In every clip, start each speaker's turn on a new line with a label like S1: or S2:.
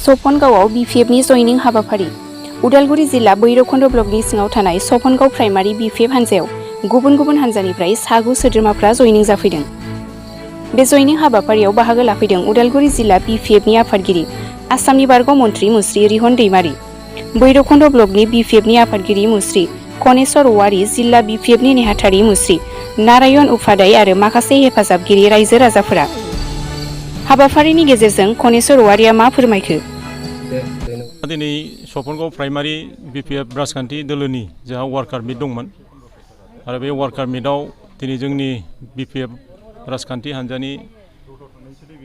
S1: चप'नगआव बिपिएफनि जयनिं हाबाफारि उदालगुरि जिल्ला बैरबखुन्द ब्लकनि सिङाव थानाय चप'नग प्राइमारि बिपिएफ हान्जायाव गुबुन गुबुन हान्जानिफ्राय सा9 सोद्रोमाफ्रा जयनिं जाफैदों। बे जयनिं हाबाफारियाव बाहागो लाफैदों उदालगुरि जिल्ला बिपिएफनि आफादगिरि आसामनि बारग' मन्त्रि मुस्रि रिहन दैमारि, बैरबखुन्द ब्लकनि बिपिएफनि आफादगिरि मुस्रि कनेश्वर औवारि, जिल्ला बिपिएफनि नेहाथारि मुस्रि नारायण उपाध्याय आरो माखासे हेफाजाबगिरि रायजो राजाफोरा। हाबाफारिनि गेजेरजों कनेश्वर औवारिया मा फोरमायखो?
S2: दिनै चप'नग प्राइमारि बिपिएफ राजखान्थि दोलोनि जोंहा वार्कार मिट दंमोन आरो बे वार्कार मिटआव दिनै जोंनि बिपिएफ राजखान्थि हान्जानि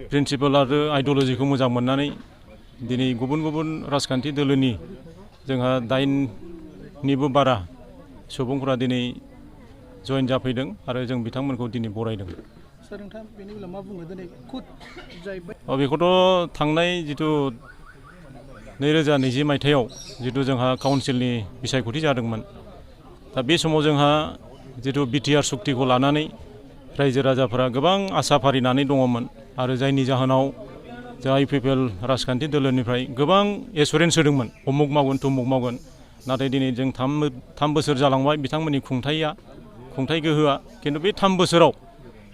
S2: प्रिन्सिपाल आरो आइडिय'लजिखौ मोजां मोननानै दिनै गुबुन गुबुन राजखान्थि दोलोनि जोंहा 8निबो बारा सुबुंफोरा दिनै जयेन जाफैदों आरो जों बिथांमोनखौ दिनै बरायदों। बेखौथ' थांनाय जिथु 2020 मायथाइयाव जिथु जोंहा काउन्सिलनि बिसायख'थि जादोंमोन, दा बे समाव जोंहा जिथु बिटिआर सुक्तिखौ लानानै रायजो राजाफोरा गोबां आसा फारिनानै दङमोन आरो जायनि जाहोनाव जोंहा इउपिपिएल राजखान्थि दोलोनिफ्राय गोबां एसुरेन्स होदोंमोन उमुक मावगोन तुमुक मावगोन, नाथाय दिनै जों 3 बोसोर जालांबाय बिथांमोननि खुंथाय गोहोआ, खिन्थु बे 3 बोसोराव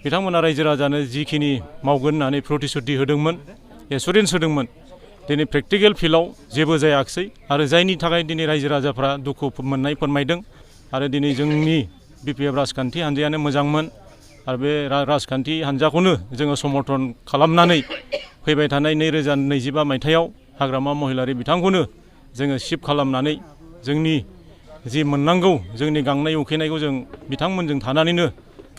S2: बिथांमोना रायजो राजानो जिखिनि मावगोन होननानै प्रतिश्रुति होदोंमोन, एसुरेन्स होदोंमोन, दिनै प्रेक्टिकेल फिल्डआव जेबो जायाखिसै आरो जायनि थाखाय दिनै रायजो राजाफ्रा दुखु मोननाय फोरमायदों आरो दिनै जोंनि बिपिएफ राजखान्थि हान्जायानो मोजांमोन आरो बे राजखान्थि हान्जाखौनो जोङो समर्थन खालामनानै फैबाय थानाय 2025 मायथाइयाव हाग्रामा महिलारि बिथांखौनो जोङो सिफ खालामनानै जोंनि जि मोननांगौ जोंनि गांनाय उखैनायखौ जों बिथांमोनजों थानानैनो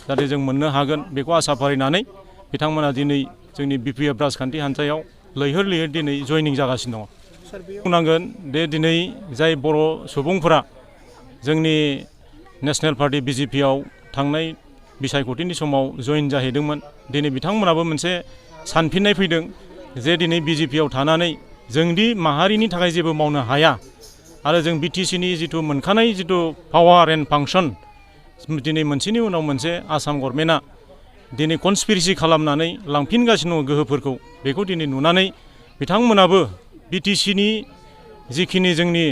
S2: जाहाथे जों मोननो हागोन बेखौ आसा फारिनानै बिथांमोना दिनै जोंनि बिपिएफ राजखान्थि हान्जायाव लैहोर लैहोर दिनै जयनिं जागासिनो दङ। बुंनांगोन दे दिनै जाय बर' सुबुंफोरा जोंनि नेशनेल पार्टी बिजेपिआव थांनाय बिसायख'थिनि समाव जयेन जाहैदोंमोन, दिनै बिथांमोनाबो मोनसे सानफिननाय फैदों जे दिनै बिजेपिआव थानानै जोंदि माहारिनि थाखाय जेबो मावनो हाया आरो जों बिटिसिनि जिथु मोनखानाय जिथु पावार एन्ड फांसन दिनै मोनसेनि उनाव मोनसे आसाम गभर्नमेन्टआ दिनै कनस्पिरेसि खालामनानै लांफिनगासिनो दङ गोहोफोरखौ, बेखौ दिनै नुनानै बिथांमोनाबो बिटिसिनि जिखिनि जोंनि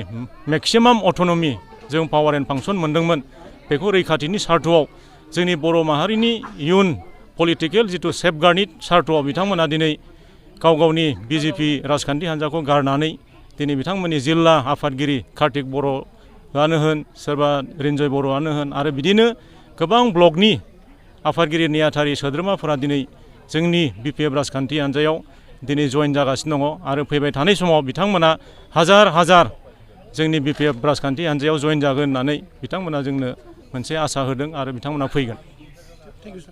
S2: मेक्सिमाम अट'नमि जों पावार एन्ड फांसन मोनदोंमोन बेखौ रैखाथिनि सार्थआव जोंनि बर' माहारिनि इयुन पलिटिकेल जिथु सेफगार्डनि सार्थआव बिथांमोना दिनै गाव गावनि बिजेपि राजखान्थि हान्जाखौ गारनानै दिनै बिथांमोननि जिल्ला आफादगिरि कार्तिक बर'आनो होन, सोरबा रिन्जय बर'आनो होन आरो बिदिनो गोबां ब्लकनि आफादगिरि नेहाथारि सोद्रोमाफोरा दिनै जोंनि बिपिएफ राजखान्थि हान्जायाव दिनै जयेन जागासिनो दङ आरो फैबाय थानाय समाव बिथांमोना हाजार हाजार जोंनि बिपिएफ राजखान्थि हान्जायाव जयेन जागोन होननानै बिथांमोना जोंनो मोनसे आसा होदों आरो बिथांमोना फैगोन।